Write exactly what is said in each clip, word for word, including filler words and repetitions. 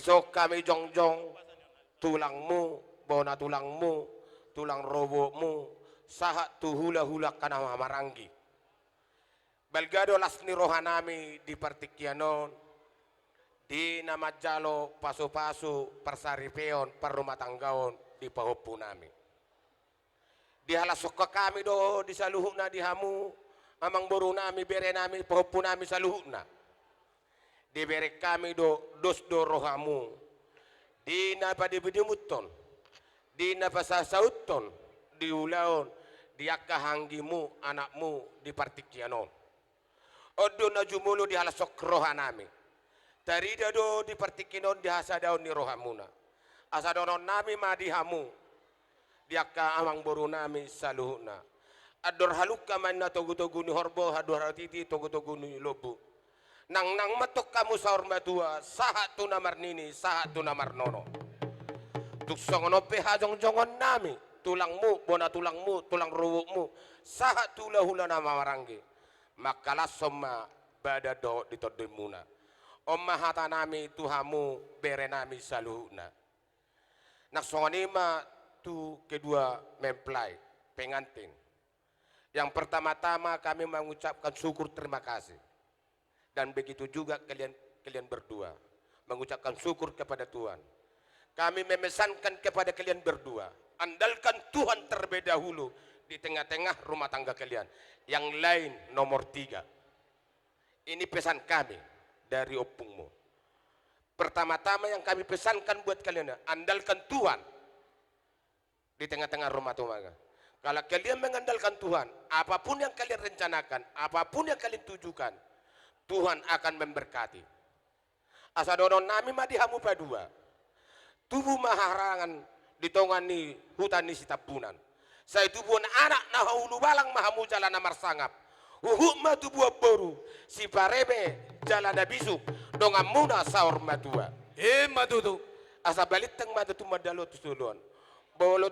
Songon hami jongjong, tulangmu, bona tulangmu, tulang rorobotmu, sahat tu hulahula angka na marhahamaranggi. Balga do las ni rohanami di partingkian on, di na manjalo pasupasu parsaripeon parrumatanggaon di pahompunami. Dihalashon hami do di saluhutna di hamu, amangborunami, berenami, pahompunami saluhutna. Dibereng hami do, dos do rohamu di na padimudimuthon, di na pasasauthon, di ulaon di angka hahaanggimu, anakmu di partingkian on. On do na jumolo dihalashon rohanami. Tarida do di partingkian on di hasadaon ni rohamuna. Asa dohononnami ma di hamu, di angka amangborunami saluhutna: Andor halumpang ma ninna togutogu ni horbo, andor hatiti togutogu ni lombu. Nangnang ma antong hamu saur matua, sahat tu na marnini, sahat tu na marnono. Tung songon on pe hajongjongonnami, tulangmu, bona tulangmu, tulang rorobotmu, sahat tu hulahula na marhahamaranggi, mangkalashon ma badan dohot di tondimuna. On ma hatanami tu hamu, berenami saluhutna. Nang songon i ma tu kedua mempelai pengantin. Yang pertama-tama kami mengucapkan syukur terima kasih. Dan begitu juga kalian, kalian berdua mengucapkan syukur kepada Tuhan. Kami memesankan kepada kalian berdua, andalkan Tuhan terlebih dahulu di tengah-tengah rumah tangga kalian. Yang lain nomor tiga. Ini pesan kami dari ompungmu. Pertama-tama yang kami pesankan buat kalian, andalkan Tuhan di tengah-tengah rumah tangga. Kalau kalian mengandalkan Tuhan, apapun yang kalian rencanakan, apapun yang kalian tujukan, Tuhan akan memberkati. Asa dohononnami ma di hamu padua: Tubu ma harangan di tonga ni huta ni Sitambunan. Sai tubuan anak na hahulubalang ma hamu jala na marsangap. Huhut ma tubuan boru sipareme jala na bisuk donganmuna saur matua. Ima tutu. Asa balintang ma tutu mandalo tu soloan. Molo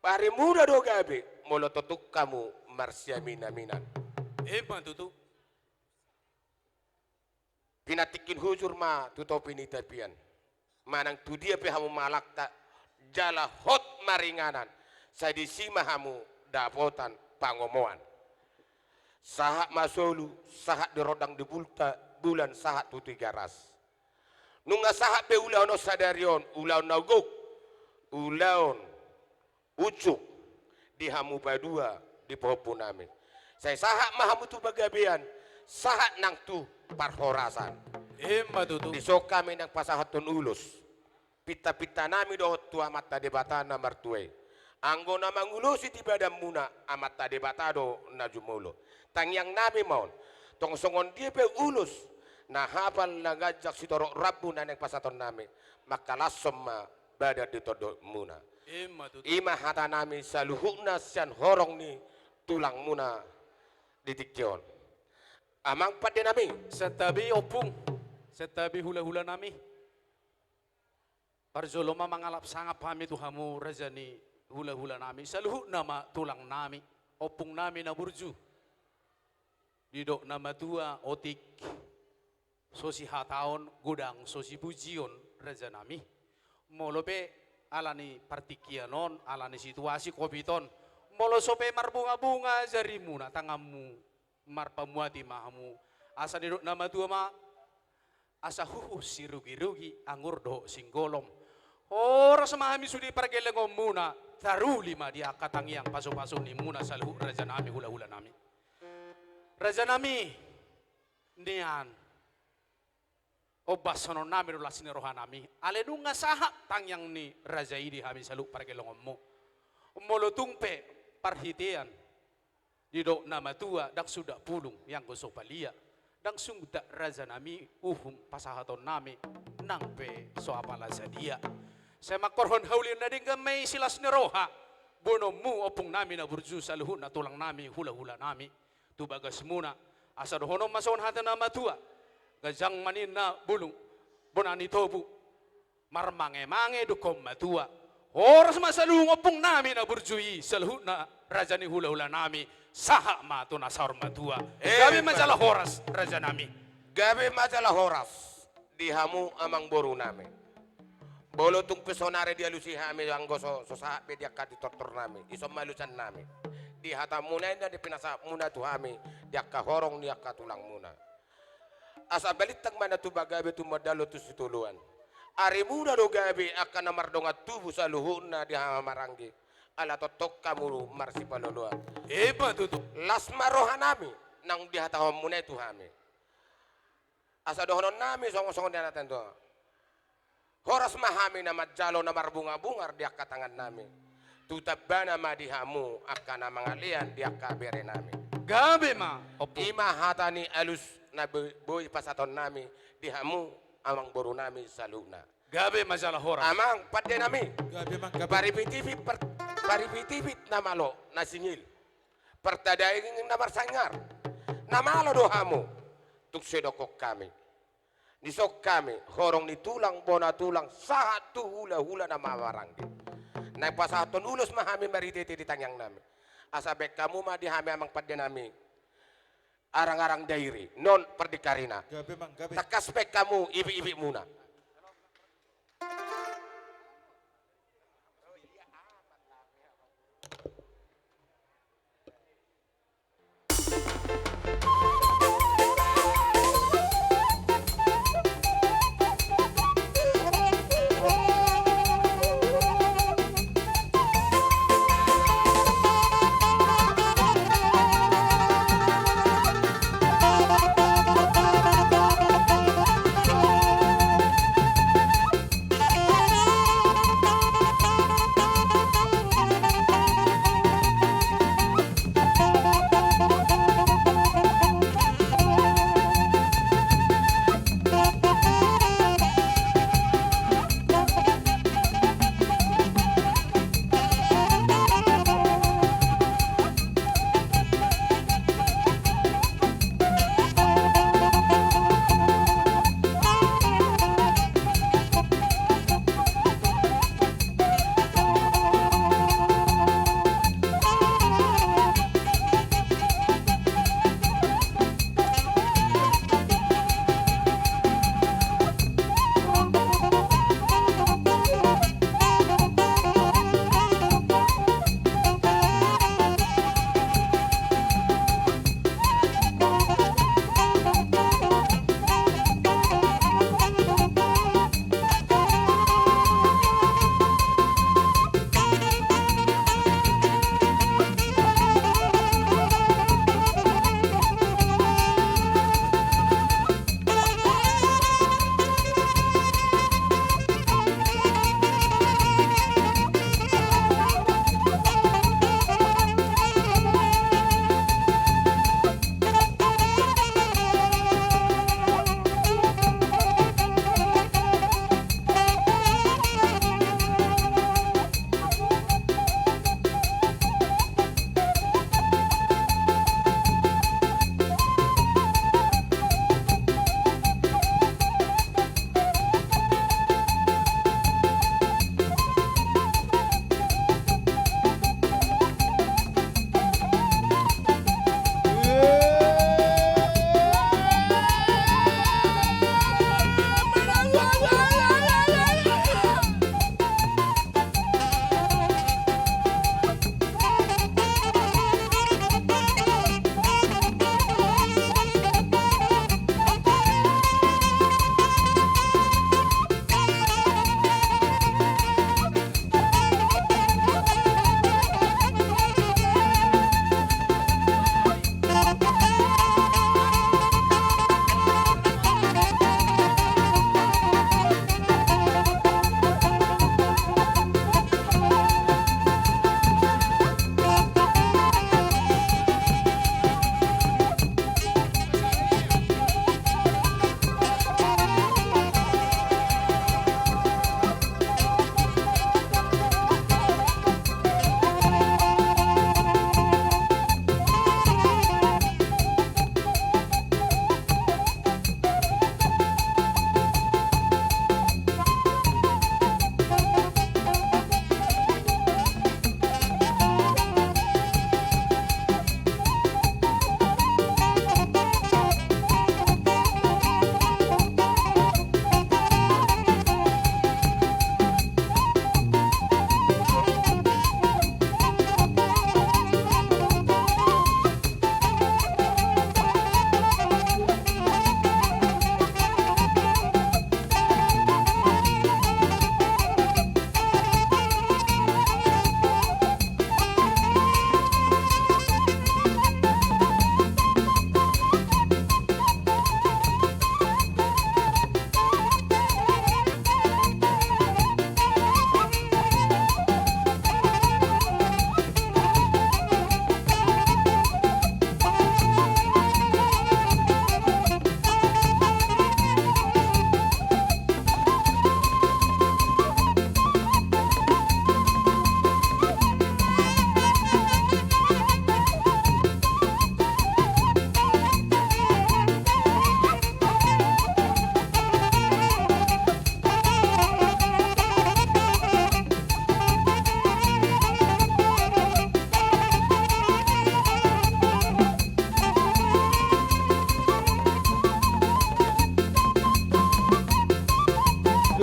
arimuna do gabe, molo tongtong hamu marsiaminaminan. Ima tutu. Pinantikhon hujur ma tu topi ni tapian. Manang tu dia pe hamu mangalangka jala hot maringanan, sai disi ma hamu dapotan pangomoan. Sahat ma solu, sahat di rondang di bulta, bulan, sahat tu Tigaras. Nunga sahat pe ulaon on sadari on, ulaon na gok, ulaon unjuk di hamu padua di pahompunami. Sai sahat ma hamu tu pagabean, sahat nang tu parhorasan. Ima tutu. Dison hami nang pasahathon ulos pintapintanami dohot tu Amanta Debata na martua i. Anggo na mangulosi di badanmuna, Amanta Debata do na jumolo. Tangiangnami ma on. Tong songon dia pe ulos na hapal, na ganjang, sitorop rambu na naeng pasahatonnami, mangkalashon ma badan di tondimuna. Ima tutu. Ima hatanami saluhutna sian horong ni tulangmuna di tingki on. Amang pandenami. Santabi ompung, santabi hulahulanami. Parjolo ma mangalap sangap hami tu hamu raja ni hulahulanami, saluhutna ma tulangnami, ompungnami na burju. Didok na matua, otik so sihataon, godang so sipujion, rajanami. Molo pe ala ni partingkian on, ala ni situasi covid on, molo so pe marbungabunga jarimuna, tanganmu, marpamuati ma hamu. Asa didok na matua ma, asa huhut sirugirugi anggur dohot singgolom. Horas ma hami sude pargellengonmuna, taruli ma di angka tangiang pasupasu nimuna saluhut rajanami, hulahulanami. Rajanami, nian ombashononnami do las ni rohanami, alai nunga sahat tangiang ni raja i di hami saluhut pargellengonmu. Molo tung pe parhitean didok na matua, ndang sundat pulung ianggo so palia, ndang sundat rajanami uhum pasahatonnami, nang pe so apala sadia. Sai mangkorhon haulian na denggan ma i silas ni roha boanonmu, ompungnami na burju, saluhutna tulangnami, hulahulanami, tu bagasmuna. Asa dohonon ma songon hata na matua: Ganjang ma ninna bulung bona ni tobu, marmangemange dungkon matua. Horas ma saluhut ompungnami na burju i, saluhutna raja ni hulahulanami, sahat ma tu na saur matua. Eh, gabe ma jala horas, rajanami. Gabe ma jala horas. Di hamu amangboru nami. Molo tung pe saonari dialusi hami anggo so, so sahat be di angka di tortor nami, dison ma alusan nami. Di hata muna i na di pinasahat muna tu hami, di angka horong ni angka tulang muna. Asa balintang ma na tuba gabe tumandangkon tu sitoloan. Ari muna do gabe angka na mardongan tubu saluhutna di hami maranggi. Ala tongtong hamu marsipaloloan. Emma tutu. Las ma roha nami, naung dihatahon muna i tu hami. Asa dohonon nami songon, songon dia na tendo. Horas ma hami na manjalo na marbunga-bunga di angka tangan nami. Tu tambana ma di hamu angka na mangalean di angka bere nami. Gabe ma, Ompu. I ma hata ni alus na bo-, boi pasahaton nami di hamu amangboru nami saluhutna. Gabe ma jala horas. Amang pande nami. Gabe ma, gabe. Paripitipit, par-, paripitipit na malo na singil. Partadaing na marsangar. Na malo do hamu. Tung sai dokkon hami. Dison hami, horong ni tulang, bona tulang, sahat tu hula-hula na marhahamaranggi. Na pasahathon ulos ma hami marhite-hite di tangiang nami. Asa baen hamu ma di hami amang pande nami. Arang-arang Dairi, non Pardengkarina. Gabe, Mang, gabe. Tangkas baen hamu ibit-ibit muna.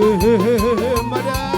Hehehe, mada.